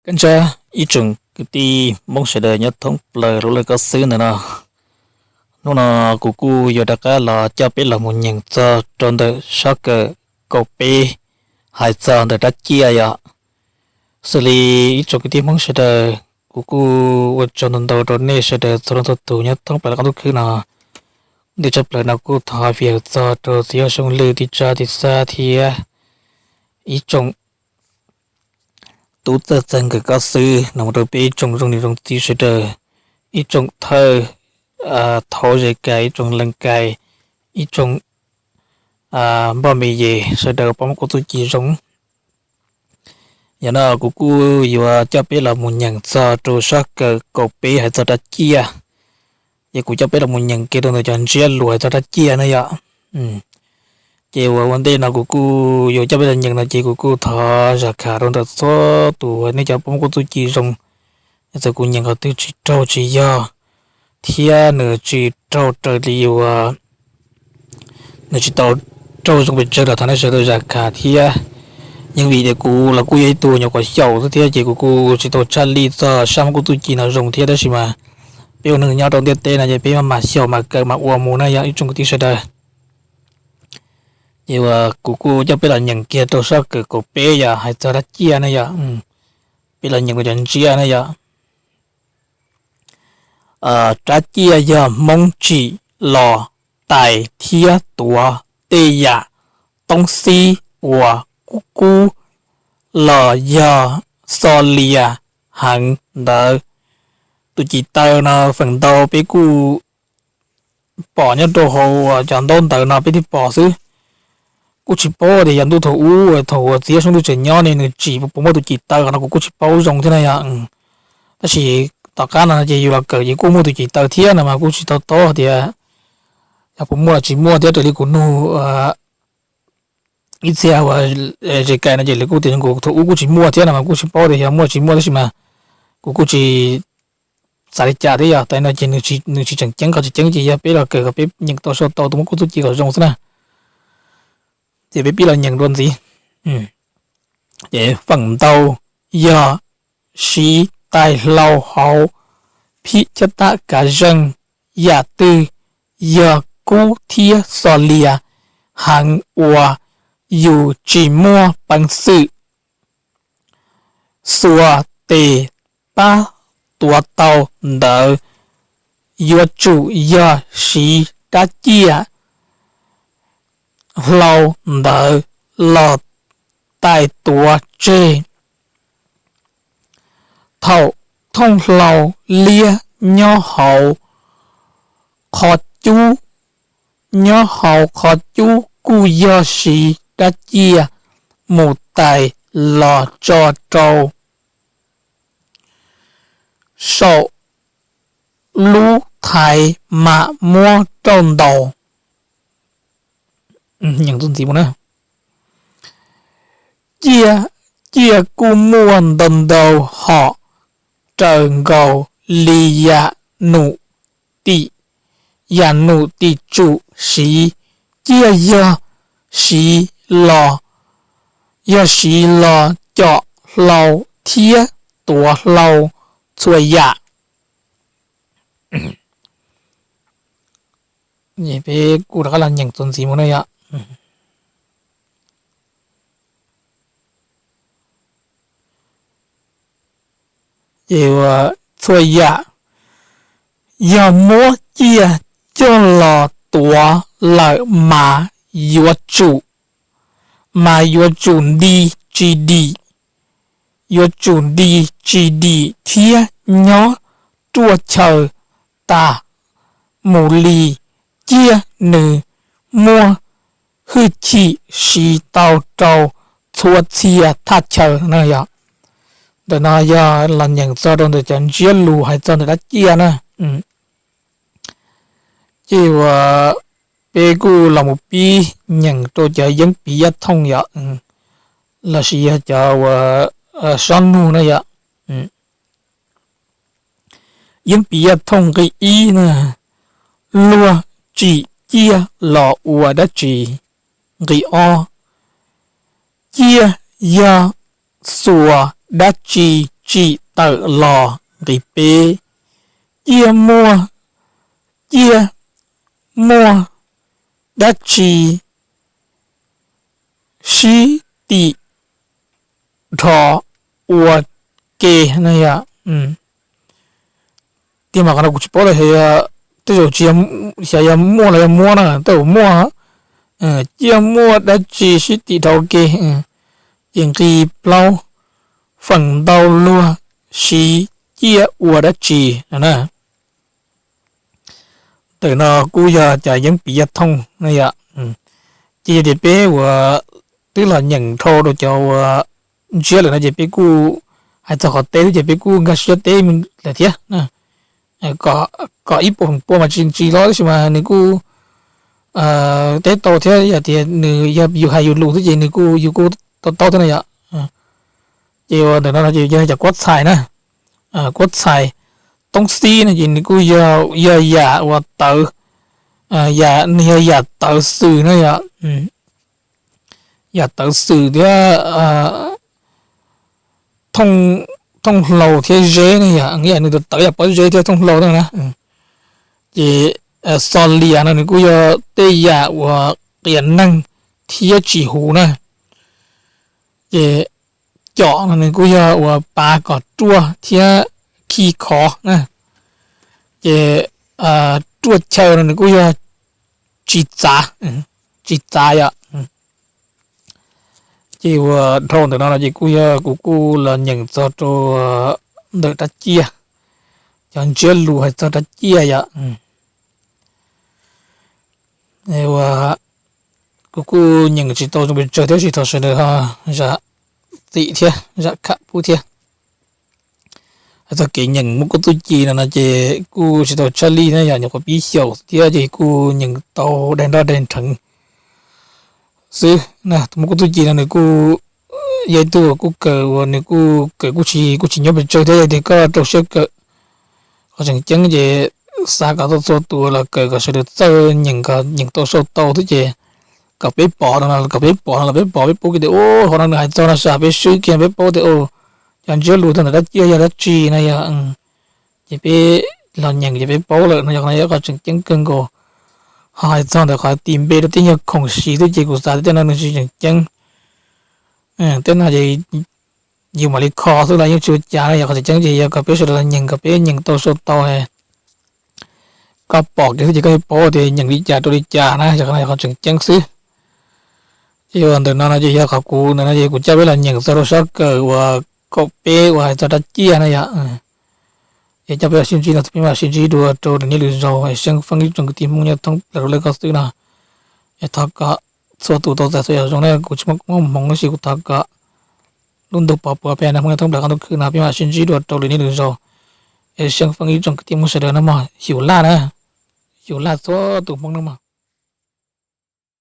Kab ntsab ib tsoom kwv tij Hmoob sawv daws nyob thoob plaws lub laj kab xwb ntawm no. Hnub no kuv kuj yuav rov qab los coj peb los mus nyeem txog rau ntawm sab kawm kaum peb hais txog ntawm rab ciaj yom. Xws li ib tsoom kwv tij Hmoob sawv daws, kuv kuj ua tsaug ntau ntau rau nej sawv daws txhua leej txhua tus nyob thoob plaws lub qab ntuj khwb no. Ntej tshaj plaws no kuj thov vim hais txog rau txiv yawg Soob Lwj tij tsab tij xab thiab ib tsoom tub txawj txawg nkawm kab xwb no mus rau peb ib tsoom zoo niam zoo txiv sawv daws, ib tsoom thawj thaub zes kais, ib tsoom leej kais, ib tsoom npoj me yes sawv daws pom muaj kuj txuj ci zoo. Yog no kuv kuj yuav coj peb los mus nyeem txog rau sab kawm kaum peb hais txog rab ciaj. Ces kuv coj peb los mus nyeem kiag rau ntawm cov ntsiab lus hais txog rab ciaj na yom. Ces uas ua ntej no kuv kuj yuav coj peb los nyeem no ces kuv kuj thov zam kham rau ntawm txhua tus nej cov pom muaj kuj txuj ci zoo. Yog txawm kuv nyeem qhov twg tsis raug tsis yog thiab nws tsis raug raws li uas nws tsis tau raug zoo pes tsawg los thov nej sawv daws zam kham thiab. Yeej vim tias kuv los kuj yog ib tug nyuam qhuav xyaum xwb thiab ces kuv kuj tsis tau tshaj lij txog sab muaj kuj txuj ci no zoo thiab, tab sis mas peb ua neeg nyob rau ntiaj teb no ces peb maj mam xyaum mam kawm mam ua mus na yog ib tsoom kwv tij sawv daws. Ces uas kuv kuj coj peb los nyeem kiag rau sab kawm kaum peb yog hais txog rab ciaj na yom. Peb los nyeem rau cov ntsiab na yom. Rab ciaj yog Hmoob tsim los tais thiab tuav tej yam toob xib uas kub kub los yog xo lias heev ntawd. Tus cim taw no feem ntau peb kuj pom nyob rau hauv cov ntaub ntawv no peb thiaj pom xwb. Kuj tsis paub tias yog ntuj thaum ub thaum uas txiv yawg Soob Lwj tseem nyob ne nws tsim puas muaj tus cim taw no kuv kuj tsis paub zoo thiab na yom. Tab sis tom qab no ces yus los kawm ces kuj muaj tus cim taw thiab no mas kuj tsis tau tob tias yog puas muaj los tsis muaj thiab. Raws li kuv nug ib txhia uas zes kais no ces lawv kuj tias zoo nkaus thaum ub kuj tsis muaj thiab no mas kuj tsis paub tias yog muaj tsis muaj, tab sis mas kuv kuj tsis xav li cas thiab. Yog tas no ces nws tsis tseem ceeb, qhov tsis ceeb ces yog peb los kawm kom peb nyeem tau sau tau tus muaj kuj txuj ci kom zoo xwb na. Ces peb pib los nyeem dua ntxiv. Ces feem ntau yog siv tais hlau hauv phim chab tab kav zeeg yam twg yog kub thiab xo lias heev uas yus tsis muaj peev xwm xuas tes pab tuav tau ntawd, yuav tsum yog siv rab ciaj hlau ntawd los tais tuav tseg. Thaum thooj hlau liab nyob hauv qhov cub, nyob hauv qhov cub kuj yog siv rab ciaj mus tais los tso rau saum lub thaiv mam muab rauj ntaus. Ciaj, ciaj kuj muaj ntau ntau hom raws nkaus li yam num tim, yam num tim tsum siv. Ciaj yog siv los, yog siv los com hlau thiab tuav hlau txhua yam. Peb kuj rov qab los nyeem txuas ntxiv mus na yom. Ces txhua yam yog muab ciaj coj los tuav lawm mas yuav tsum, mas yuav tsum nti tsis dim, yuav tsum nti tsis dim thiab nyob ruaj chaw tas mus li. Ciaj nws muaj hwj chim siv tau rau txhua txhia thaj chaw na yom. Ntawm no yog los nyeem txog rau ntawm cov ntsiab lus hais txog ntawm dab ciaj na. Ces uas peb kuj los mus pib nyeem rau cov yeeb piv yaj thooj yom, lossis yog cov uas sob nug na yom. Yeeb piv yaj thooj nqi ib na, luag tsim ciaj los ua dab tsi? Nqi ob, ciaj yog xuas dab tsi tsim tawm los nqi peb, ciaj muaj, ciaj muaj dab tsi sib tim dhos ua ke na yom. Tiag mas qhov no kuv tsis paub lawm, tej zaum tsis, xyov yog muaj los yog muab na, tej zaum muaj, ciaj muaj dab tsi sib tim dhos ua ke, ces nqi plaub, feem ntau luag siv ciaj ua dab tsi no na. Ntawm no kuj yog cov yeeb piv yaj thooj na yom. Ces yog tias peb uas twb los nyeem dhau rau cov uas ntsiab lawm no ces peb kuj hais txog qhov teb xwb ces peb kuj nkag siab teb lawm thiab. Kom ib puas feem pua mas tsis ntsis hlo tab sis mas nws kuj teb tau thiab, yog tias nws yog yus hais yus lus xwb ces nws kuj, yus kuj to taub thiab na yom. Ces uas ntawm no ces yog cov kuab txhais na. Kuab txhais toob xib no ces nws kuj yog, yog yam uas tawv, yam, nws yog yam tawv xwm na yom. Yam tawv xwm thiab thooj hlau thiab zeb ne yom, nws tawv yam pob zeb thiab thooj hlau na. Ces xos lias no nws kuj yog tej yam uas qias neeg thiab tsis huv na. Ces com no nws kuj yog uas pav kom ruaj thiab khi khov na. Ces ruaj chaw no nws kuj yog tsis txav, tsis txav yom. Ces uas dhau ntawm no no ces kuj yog kuv kuj los nyeem txog rau ntawm rab ciaj, cov ntsiab lus hais txog rab ciaj yom. Uas kuv kuj nyeem tsis tau zoo pes tsawg thiab sis thov sawv daws ho zam txim thiab zam kham pub thiab. Hais txog kev nyeem muaj kuj txuj ci no no ces kuj tsis tau tshaj lij na yom, nyuam qhuav pib xyaum thiab ces kuj nyeem tau daig nroj daig nrheev xwb na. Tus muaj kuj txuj ci no nws kuj yog ib tug uas kuj kawm uas nws kuj kawm kuj tsis, kuj tsis nyob pes tsawg thiab, yog tias koj rau siab kawm qhov tseem ceeb ces xav kom tau txhua tus los kawm kom sawv daws txawj nyeem, kom nyeem tau sau tau xwb ces kom peb pom no, kom peb pom no los peb pom peb paub kiag tias u, qhov no nws hais txog no sas peb swb kiag peb paub tias u, cov ntsiab lus txog ntawm dab tsi yog dab tsi na yom. Ces peb los nyeem ces peb paub lawm no, yog qhov no yog qhov tseem ceeb kawg nkaus. Ho hais txog ntawm qhov tis npe rau tej nyuag khoom siv xwb ces kuv xav tias tej no nws tsis tseem ceeb. Tej no ces yus mam li kho xwb los yeej tsis ua cas no, yog qhov tseem ceeb ces yog kom peb sawv daws los nyeem kom peb nyeem tau sau tau, koj pom kiag xwb ces koj yeej paub tias nyeem li cas rau li cas na, yog qhov no yog qhov tseem ceeb xwb. Ces uas ntawm no no ces yog qhov kuv ntawm no ces kuv coj peb los nyeem txog rau sab kawm uas kaum peb uas hais txog rab ciaj na yom. Es coj peb los sib ntsib no, peb mam sib ntsib dua rau lwm niaj lwm zaus, es seeb feeb ib tsoom kwv tij Hmoob nyob thoob plaws rau lawv ko xwb no. Es thov kom txhua tus tau txais txhua yam zoo na, kuv tsis muaj koob muaj hmoov tab sis kuv thov kom lub ntuj pov puav peb Hmoob nyob thoob plaws qab ntuj khwb no, peb mam sib ntsib dua rau lwm niaj lwm zaus. Es seeb feeb ib tsoom kwv tij Hmoob sawv daws no mog, xyum laj na, xyum laj txhua tus Hmoob no mog.